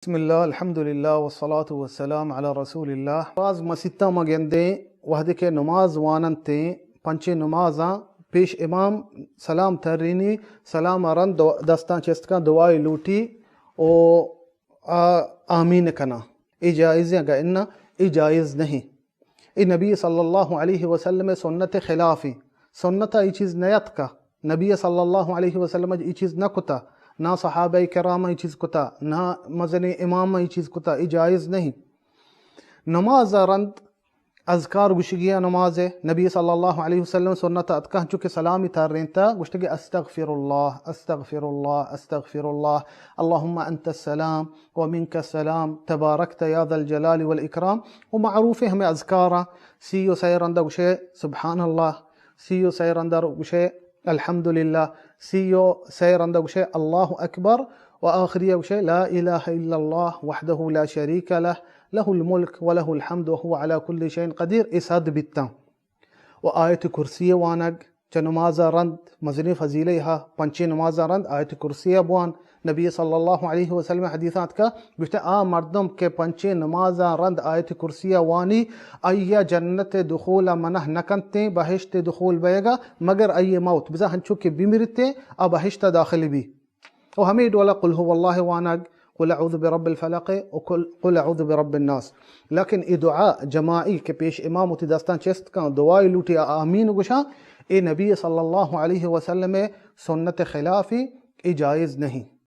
بسم اللہ، الحمدللہ، والصلاة والسلام علی رسول اللہ۔ باز مسیتاں ما گندیں، وہدے کہ نماز واننتیں، پنچیں نمازاں پیش امام سلام ترینی، سلام ءَ رند دو-، دستاں چست کن، دعائے لوٹی او آ-، آمین کناں۔ اے جائز ایں؟ اگہ اناں، اے جائز نہیں۔ اے نبی صلی اللہ علیہ وسلم سنت خلافی، سنت ءَ اے چیز نیاتکا۔ نبی صلی اللہ علیہ وسلم ءَ اے چیز نہ کتا، نہ صحابہ کرام ءَ اے چیز کتا، نہ مزنیں امام ءَ اے چیز کتا، اے جائز نہیں۔ نماز ءَ رند اذکار گوشگی ءَ نماز ءَ۔ نبی صلی اللہ علیہ وسلم سنت ءَ اتکا، چونکہ سلامی ترینتا، گوشتگی استغفر اللہ، استغفر اللہ، استغفر اللہ، اللہم انت السلام ومنک السلام تبارکت یا ذا الجلال والاکرام۔ و معروف ہمیں اذکاراں، سی و سئے رندا گوشے سبحان اللہ، سی و سئے رندا گوشے الحمدللہ، سی و سئے رندا گوشے اللہ اکبر، و آخری گوشے لا الہ الا اللہ وحدہ لا شریک لہ، لہ الملک و لہ الحمد و هو علی کل شیء قدیر۔ اے صد بیتاں۔ و آیت کرسی وانگ چہ نماز ءَ رند مزنیں فضیلہ ہا، پنچیں نماز ءَ رند آیت کرسی ءَ بوان۔ نبی صلی اللہ علیہ وسلم حدیث ءَ اتکا، گوشتے، آ مردم کہ پنچیں نماز ءَ رند آیت کرسی ءَ وانی، آئی ءَ جنت ءِ دخول ءَ منع نہ کنتیں، بہشت ءِ دخول بئیگ ءَ، مگر آئی ءِ موت، بزاں ہنچو کہ بمرتیں، آ بہشت ءَ داخل بی۔ و ہمے ڈولا قل هو اللہ وانگ، قل اعوذ برب الفلق و قل، قل اعوذ برب الناس۔ لیکن اے دعا جماعی کہ پیش امام وتی دستاں چست کن، دعائے لوٹی، آ-، آمین گوشاں، اے نبی صلی اللہ علیہ وسلم سنت خلافی، اے جائز نہیں۔